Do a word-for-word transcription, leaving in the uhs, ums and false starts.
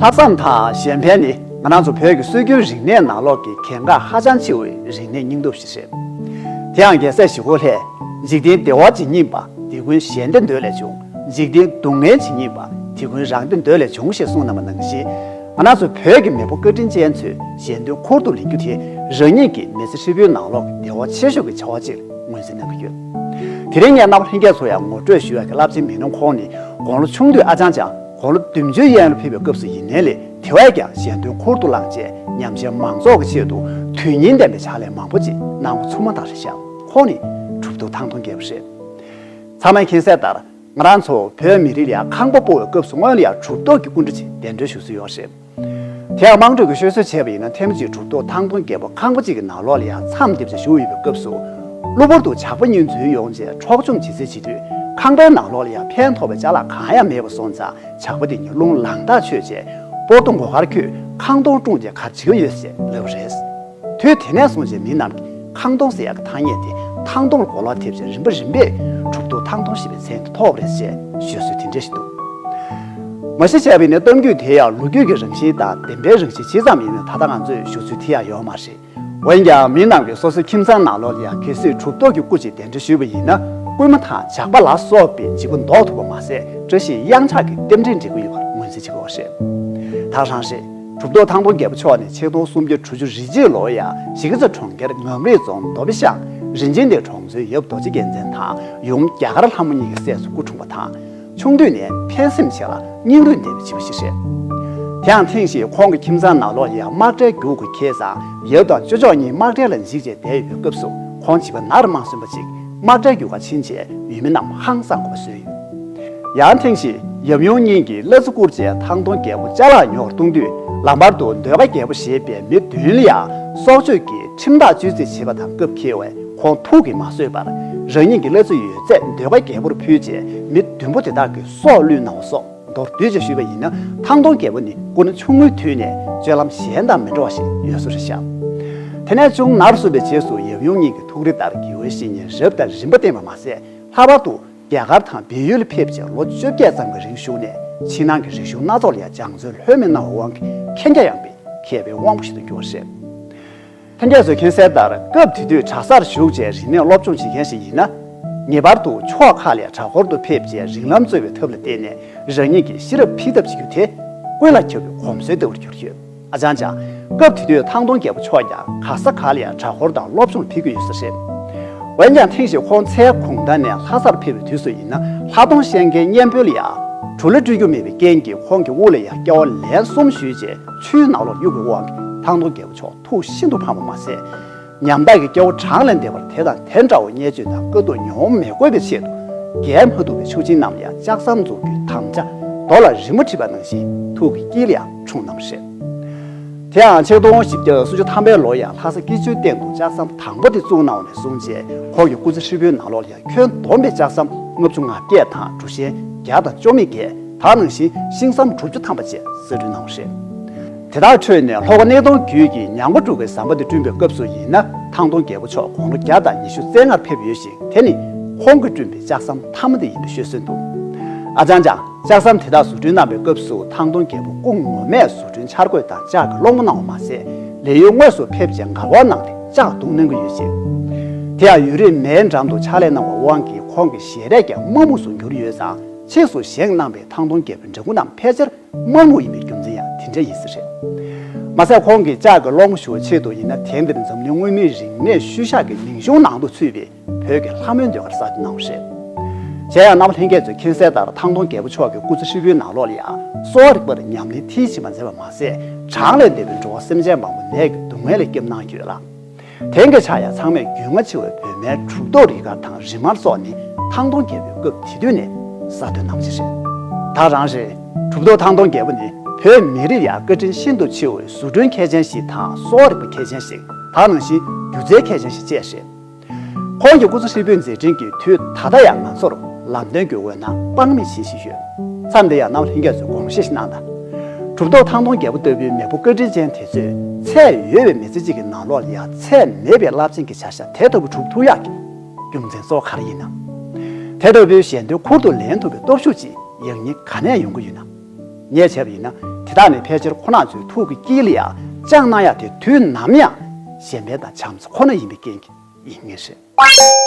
ལྷག་བསམ་དང་གཞན་ཕན་ནི་ང་རང་ཚོ་བོད་ཀྱི་སྲོལ་རྒྱུན་རིག་གནས་ནང་ལོགས་ཀྱི་གལ་འགངས་ཧ་ཅང་ཆེ་བའི་རིག་གནས་སྙིང་སྟོབས་ཤིག་རེད། དེའང་རྒྱལ་སྲས་ཞི་ཁོ་ལྷས། འཇིག་རྟེན་བདེ་བ་ཇི་སྙེད་པ། དེ་ཀུན་གཞན་བདེ་འདོད་ལས་བྱུང་། འཇིག་རྟེན་སྡུག་བསྔལ་ཇི་སྙེད་པ། དེ་ཀུན་རང་བདེ་འདོད་ལས་བྱུང་ཞེས་གསུངས་གནང་བ་ནང་བཞིན། ང་རང་ཚོ་བོད་ཀྱི་མེས་པོ་བཀའ་དྲིན་ཅན་ཚོས་གཞན་དོན་ཁུར་དུ་ལེན་རྒྱུ་དེ་རང་ཉིད་ཀྱི་མི་ཚེ་ཧྲིལ་པོའི་ནང་ལོགས་ཀྱི་བདེ་བ་ཆེ་ཤོས་ཀྱི་བྱ་བ་ཅིག་ངོས་འཛིན་གནང་གི་ཡོད། དེ་རིང་ངས་རྣམ་པ་ལྷན་རྒྱས་ཚོ་ཡང་ངོ་སྤྲོད་ཞུ་ཡག་གི་རླབས་ཆེན་མི་སྣ་ཁོང་ནི་དགུང་ལོ་ཆུང་དུས་ཨ་ཅང་ཅང་དགུང་ལོ་བདུན་ཅུའི་ཡན་ལ་ཕེབས་པའི་སྐབས་སུ་ཡིན་ནའི་ལས་དེ་བས་ཀྱང་གཞན་དོན་ཁུར་དུ་བླངས་བྱས་ཉམས་ཞན་མང་ཚོགས་ཀྱི་ཆེད་དུ་དོན་སྙིང་ལྡན་པའི་ཕྱག་ལས་མང་པོ་ཅིག་གནང་བ་ཚང་མ་དང་རེད་ཤག་ཁོང་ནི་གྲུབ་ཐོབ་ཐང་སྟོང་རྒྱལ་པོ་རེད། ཚང་མས་མཁྱེན་གསལ་ལྟར། ང་རང་ཚོ་བོད་མི་རིགས་ལ་ཡང་ཁང་པ་སྤོ་བའི་སྐབས་སུ་སྔོན་ལ་ཡང་གྲུབ་ཐོབ་ཀྱི་སྐུ་འདྲ་ཅིག་གདན་འདྲེན་ཞུ་སྲོལ་ཡོད་རེད། དེ་ཡང་དམངས་ཁྲོད་ཀྱི་ཤོད་སྲོལ་བྱས་པ་ཡིན་ན་ཐེངས་མ་གཅིག་གྲུབ་ཐོབ་ཐང་སྟོང་རྒྱལ་པོ་ཁང་པ་གཅིག་གི་ནང་ལོགས་ལ་ཡང་མཚམས་བསྡེབས་བྱས་བཞུགས་ཡོད་པའི་སྐབས་སུ། གློ་བུར་དུ་ཇག་པ་གཉིས་འཛུལ་ཡོང་རྗེས་འཕྲོག་བཅོམ་བྱེད་རྩིས་བྱེད་དུས་ཁང་པའི་ནང་ལོགས་ལ་ཡང་ཕན་ཐོགས་པའི་ཅ་ལག་གང་ཡང་མེད་པ་སོང་ཙང་ཇག་པ་དེ་གཉིས་རླུང་ལངས་ཐག་ཆོད་རྗེས་སྤོར་ཏོ་མགོ་ཁར་འཁྱུད་ཁང་སྟོང་བཀྲོངས་རྗེས་ག་རེ་བྱེད་ཀྱི་ཡོད་ཟེར་ལབ་པ་རེད། དུས་དེ་ནས་བཟུང་བྱས་མི་རྣམས་ཀྱིས་ཁང་སྟོང་ཟེར་ཡག་གི་ཐ་སྙད་དེ་ཐང་སྟོང་ལ་གོ་ལོག་ཐེབས་བྱས་རིམ་པ་རིམ་པས་གྲུབ་ཐོབ་ཐང་སྟོང་ཞེས་པའི་མཚན་དེ་ཐོབ་པ་རེད་ཅེས་ཤོད་སྲོལ་དེ་འདྲ་ཞིག་འདུག་མ་གཞི་བྱས་པ་ཡིན་ན་གཏམ་རྒྱུད་དེ་ཡང་ལོ་རྒྱུས་ཀྱི་རང་བཞིན་དང་བདེན་པའི་རང་བཞིན་ཇི་ཙམ་ཡིན་ན་ད་ལྟ་ང་ཚོས་ཞུ་ཚུལ་དེ་ཡང་ཡོད་མ་རེད། འོན་ཀྱང་མི་རྣམས་ཀྱིས་སོ་སོའི་ཁྱིམ་ཚང་ནང་ལོགས་ལ་ཡང་གལ་སྲིད་གྲུབ་ཐོབ་ཀྱི་སྐུ་ཅིག་གདན་འདྲེན་ཞུས་པ་ཡིན་ན་རྐུན་མ་དང་ཇག་པ་ལ་སོགས་པའི་འཇིགས་པ་ཟློག་ཐུབ་པ་མ་ཟད་བཀྲ་ཤིས་གཡང་ཆགས་ཀྱི་རྟེན་འབྲེལ་འགྲིག་གི་ཡོད་པར་ངོས་འཛིན་བྱེད་ཀྱི་ཡོད་པ་རེད། ད་ག་རང་རེད། གྲུབ་ཐོབ་ཐང་སྟོང་རྒྱལ་པོ་མཆོག་ནི་ཆིག་སྟོང་སུམ་བརྒྱ་དྲུག་ཅུ་རེ་གཅིག་ལོར་ཡང་གཞིས་ཀ་རྩེ་གྲོང་ཁྱེར་ངམ་རིང་རྫོང་རྡོ་སྦིས་ཤང་རིན་ཆེན་སྡེ་གྲོང་ཚོའི་ཡབ་རྡོ་རྗེ་རྒྱལ་མཚན་དང་ཡུམ་རྒྱ་གར་ལྷ་མོ་གཉིས་ཀྱི་སྲས་སུ་སྐུ་འཁྲུངས་པ་དང་། ཆུང་དུས་ནས་ཕན་སེམས་ཆེ་ལ་སྙིང་རུས་ལྡན་པའི་བྱིས་པ་ཞིག་རེད། དེའང་ཐེངས་ཤིག་ཁོང་གི་ཁྱིམ་ཚང་ནང་ལོགས་ལ་ཡང་དམག་གྲལ་རྒྱུག་དགོས་ཁེལ་ཙང་ཡབ་དང་ཅོ་ཅོག་གཉིས་དམག་གྲལ་ལ་འཇིགས་བྱས་བསྡད་ཡོད་པའི་སྐབས་སུ་ཁོང་བྱིས་པ་ནར་མ་སོན་པ་ཅིག་དམག་གྲལ་རྒྱུག་གར་ཕྱིན་རྗེས་ཡུལ་མི་རྣམས་ཧང་སངས་དགོས་པ་བཟོས་ཡོད། ཡང་ཐེངས་ཤིག་ཡབ་ཡུམ་གཉིས་ཀྱིས་གླ་རྩི་བསྐུར་རྗེས་ཐང་སྟོང་རྒྱལ་པོ་ཅ་ལག་ཉོ་བར་གཏོང་དུས་ལམ་བར་དུ་ཟློས་གར་རྒྱལ་པོ་ཞེས་པའི་མི་བདུན་ལ་ཡང་སྲོག་གཅོད་ཀྱི་ཁྲིམས་ཐག་གཅོད་རྩིས་བྱེད་པ་དང་སྐབས་འཁེལ་བས་ཁོང་ཐུགས་ཀྱིས་མ་བཟོད་པར་རང་ཉིད་ཀྱི་གླ་རྩི་ཡོད་ཚད་ཟློས་གར་རྒྱལ་པོར་ཕུལ་རྗེས་མི་བདུན་པོ་དེ་དག་གི་སྲོག་བླུས་གནང་བ་སོགས་མདོར་བསྡུས་ཀྱིས་ཞུས་པ་ཡིན་ན་ཐང་སྟོང་རྒྱལ་པོ་ནི་སྐུ་ན་ཆུང་ངུའི་དུས་ནས་སྤྱོད་ལམ་གཞན་དང་མི་འདྲ་བ་ཞིག་ཡོད་བཟོ་རེད་ཤག་དེ་ནས་ཅུང་ནར་སོན་པའི་རྗེས་སུ་ཡབ་ཡུམ་གཉིས་ཀྱི་ཐུགས་རེ་ལྟར་དགེ་བའི་བཤེས་གཉེན་རབ་དང་རིམ་པ་བསྟེན་པ་མ་ཟད་ལྷག་པར་དུ་རྒྱ་གར་དང་བལ་ཡུལ་ལ་ཕེབས་རྗེས་ལོ་བཅོ་བརྒྱད་ཙམ་གྱི་རིང་བཞུགས་ནས་ཕྱི་ནང་གི་རིག་གཞུང་སྣ་ཚོགས་ལ་ཡང་སྦྱང་བརྩོན་ལྷོད་མེད་གནང་བའི་དབང་གིས་མཁྱེན་རྒྱ་ཡངས་པའི་མཁས་པའི་དབང་པོ་ཞིག་ཏུ་གྱུར་པ་རེད། ལྷན་རྒྱས་ཚོས་མཁྱེན་གསལ་ལྟར་སྐབས་དེ་དུས་གྲྭ་སར་བཞུགས་རྗེས་རིག་གནས་སློབ་སྦྱོང་བྱེད་མཁན་ཞིག་ཡིན་ན། ངེས་པར་དུ་ཕྱོགས་ཁག་ལ་ཡང་གྲྭ་སྐོར་དུ་ཕེབས་རྗེས་རིགས་ལམ་འཚོལ་བའི་ཐབས་ལ་བརྟེན་ནས་རང་ཉིད་ཀྱི་ཤེས་རབ་འཕེལ་ཐབས་བྱེད་རྒྱུ་དེ་ཀུན་ལ་ཁྱབ་པའི་གོམས་སྲོལ་ལྟ་བུར་གྱུར་ཡོད། ཨ་ཅང་ཅང་། སྐབས་དེ་དུས་ཐང་སྟོང་རྒྱལ་པོ་མཆོག་ཀྱང་ག་ས་ག་ལ་ཡང་གྲྭ་སྐོར་དང་སློབ་སྦྱོང་ཕེབས་ཀྱི་ཡོད་ས་རེད། འོན་ཀྱང་ཐེངས་ཤིག་ཁོང་མཚལ་གུང་ཐང་ནས་ལྷ་སར་ཕེབས་པའི་དུས་སུ་ཡིན་ན་ལྷ་གདོང་བཤད་མཁན་གཉན་པོ་ལ་ཡང་གྲུ་ལ་སྤྲོད་རྒྱུ་མེད་པའི་རྐྱེན་གྱིས་ཁོང་གི་དབུ་ལ་ཡང་སྐྱ་བོ་ལན་གསུམ་གཞུས་རྗེས་ཆུའི་ནང་ལོགས་གཡུགས་པའི་དབང་གིས་ཐང་སྟོང་རྒྱལ་པོ་མཆོག་ཐུགས་ཤིན་ཏུ་ཕངས་པ་མ་ཟད། ཉམ་ཐག་གི་སྐྱ་བོ་གྲངས་ལས་འདས་པར་དེ་དང་དེ་འདྲ་བའི་བརྙས་བཅོས་དང་དཀའ་སྡུག་མྱོང་མི་དགོས་པའི་ཆེད་དུ་རྒལ་མ་ཐུབ་པའི་ཆུ་སྦྱིན་རྣམས་ལ་ཡང་ལྕགས་ཟམ་འཛུགས་རྒྱུའི་དམ་བཅའ་རྡོ་ལ་རི་མོ་བྲིས་པ་ནང་བཞིན་ཐུགས་ཀྱི་དཀྱིལ་ལ་ཡང་འཁྲུངས་གནང་བ་རེད། དེའང་ཆིག་སྟོང་བཞི་བརྒྱ་སུམ་ཅུ་ཐམ་པའི་ལོར་ཡང་ལྷ་ས་སྐྱིད་ཆུའི་སྟེང་དུ་ལྕགས་ཟམ་དང་པོ་དེ་བཙུགས་གནང་བ་ནས་བཟུང་རྗེས་ཁོང་གི་སྐུ་ཚེ་ཧྲིལ་པོའི་ནང་ལོགས་ལ་ཡང་ཁྱོན་བསྡོམས་པའི་ལྕགས་ཟམ་ལྔ་བཅུ་ང་བརྒྱད་དང་གྲུ་ཆེན་བརྒྱ་དང་བཅུ་གཉིས་བརྒལ། ད་ནང་བཞིན་ཤིང་ཟམ་དྲུག་ཅུ་ཐམ་པ་བཅས་གསར་སྐྲུན་གནང་བ་རེད། དེ་དག་ཁྲོད་ནས་ལྷོ་ཁ་སྣེ་གདོང་རྒྱུད་ཀྱི་ཉང་གོ་འབྲུག་པའི་ཟམ་པ་དེ་བསྐྲུན་པའི་སྐབས་སུ་ཡིན་ན་ཐང་སྟོང་རྒྱལ་པོ་མཆོག་དགུང་ལོ་བརྒྱ་དང་ཉི་ཤུ་རྩ་ལྔར་ཕེབས་ཡོད་ཅིང་དེ་ནི་ཁོང་གིས་བསྐྲུན་པའི་ལྕགས་ཟམ་མཐའ་མ་དེ་ཡིན་པའི་ཤོད་སྲོལ་འདུག་ཨ་ཅང་ཅང་། ལྕགས་ཟམ་དེ་དག་བཟོ་སྐྲུན་གནང་པའི་སྐབས་སུ་ཐང་སྟོང་རྒྱལ་པོ་སྐུ་ངོ་མས་བཟོ་སྐྲུན་འཆར་འགོད་དང་ལྕགས་ཀྱི་སློང་མོ་གནང་བ་མ་ཟད་ལས་ཡུལ་དངོས་སུ་ཕེབས་རྗེས་མགར་པ་གནང་སྟེ་ལྕགས་བརྡུང་གནང་གི་ཡོད་ཅིང་། དེ་ཡང་ཡུན་རིང་མེའི་འགྲམ་དུ་ཕྱག་ལས་གནང་བའི་དབང་གིས་ཁོང་གི་ཞལ་རས་ཀྱང་དམར་སྨུག་ཏུ་གྱུར་ཡོད་ཙང་ཕྱིས་སུ་བཞེངས་གནང་པའི་ཐང་སྟོང་རྒྱལ་པོའི་འདྲ་སྐུ་རྣམས་ཕལ་ཆེར་དམར་སྨུག་ཡིན་པའི་རྒྱུ་མཚན་ཡང་དེ་འདྲ་ཡིན་ས་རེད། མ་ཟད་ཁོང་གིས་ལྕགས་ཀྱི་སློང་མོ་ཞུ་བའི་ཆེད་དུ་ཡིན་ན་དེང་འདིར་འཛམ་གླིང་མངོན་མིན་རིག་གནས་ཤུལ་བཞག་གི་མིང་གཞུང་ནང་དུ་ཚུད་པའི་བོད་ཀྱི་ལྷ་མོའི་ཟློས་གར་གསར་གཏོད་གནང་བ་རེད། གཞན་ཡང་རྣམ་པ་ལྷན་རྒྱས་ཚོས་མཁྱེན་གསལ་ལྟར་ཐང་སྟོང་རྒྱལ་པོ་མཆོག་གི་སྐུ་ཚེ་ཧྲིལ་པོའི་ནང་ལོགས་ལ་ཡང་གསོ་བ་རིག་པར་ཉམས་ལེན་མཐིལ་ཕྱིན་པ་མཛད་པ་མ་ཟད་གྲངས་ལས་འདས་པའི་འགྲོ་བ་སེམས་ཅན་མང་པོ་ནད་ཀྱི་སྡུག་བསྔལ་ལས་སྐྱོབ་གནང་ཡོད་ལ། དེང་གི་ཆར་ཡང་ཚང་མས་རྒྱུས་མངའ་ཆེ་བའི་བོད་མའི་གྲུབ་ཐོབ་རིགས་དཀར་དང་རི་དམར་སོགས་ནི་ཐང་སྟོང་རྒྱལ་པོའི་སྐབས་དེ་དུས་ནས་གསར་གཏོད་གནང་བ་ཞིག་རེད། ད་རང་རེད། གྲུབ་ཐོབ་ཐང་སྟོང་རྒྱལ་པོ་ནི་བོད་མི་རིགས་ལ་བཀའ་དྲིན་ཤིན་ཏུ་ཆེ་བའི་བཟོ་སྐྲུན་མཁས་ཅན་ཞིག་དང་གསོ་བ་རིག་པ་མཁས་ཅན་ཞིག་ད་ནང་བཞིན་སྒྱུ་རྩལ་མཁས་ཅན་ཞིག་བཅས་རེད། ཁོང་གི་སྐུ་ཚེ་ཧྲིལ་པོའི་མཛད་འཕྲིན་གྱི་དུས་ད་ལྟ་ཡང་ང་ཚོར་ལམ་སྟོན་གྱི་འོད་སྣང་དཔག་མེད་བྱིན་བཞིན་ཡོད། མཚམས་འདི་ཡང་རྣམ་པ་ལྷན་རྒྱས་ཚོས་དགོངས་བཞེས་ཤིག་གནང་དང་། གྲུབ་ཐོབ་ཐང་སྟོང་རྒྱལ་པོ་ལྟ་བུའི་མེས་པོ་བཀའ་དྲིན་ཅན་དེ་ཚོས་ཚད་ཡོད་པའི་མི་ཚེ་གཅིག་གི་ནང་ལོགས་ལ་ཡང་ཚད་མེད་པའི་རླབས་ཆེན་གྱི་བྱ་གཞག་དེ་ལྟ་བུ་སྒྲུབ་ཐུབ་ཡག་གི་རྒྱུ་མཚན་གཙོ་བོ་ག་རེ་ཡིན་ནམ། དེ་ལྟ་བུའི་གཞན་དོན་ཁུར་དུ་ལེན་ཐུབ་པའི་སྟོབས་ཤུགས་ཅིག་ཡང་སྙིང་ག་ནས་ཡོང་གི་ཡོད་ན། ངས་བྱས་པ་ཡིན་ན་དེ་དག་ནི་ཕལ་ཆེར་ཁོང་རྣམ་ཚོའི་ཐུགས་ཀྱི་དཀྱིལ་ལ་ཡང་བཅངས་གནང་ཡག་དེ་དུས་ནམ་ཡང་གཞན་ཕན་དང་བྱམས་བརྩེ་ཁོ་ན་ཡིན་པའི་རྐྱེན་གྱིས་ཡིན་ངེས་རེད།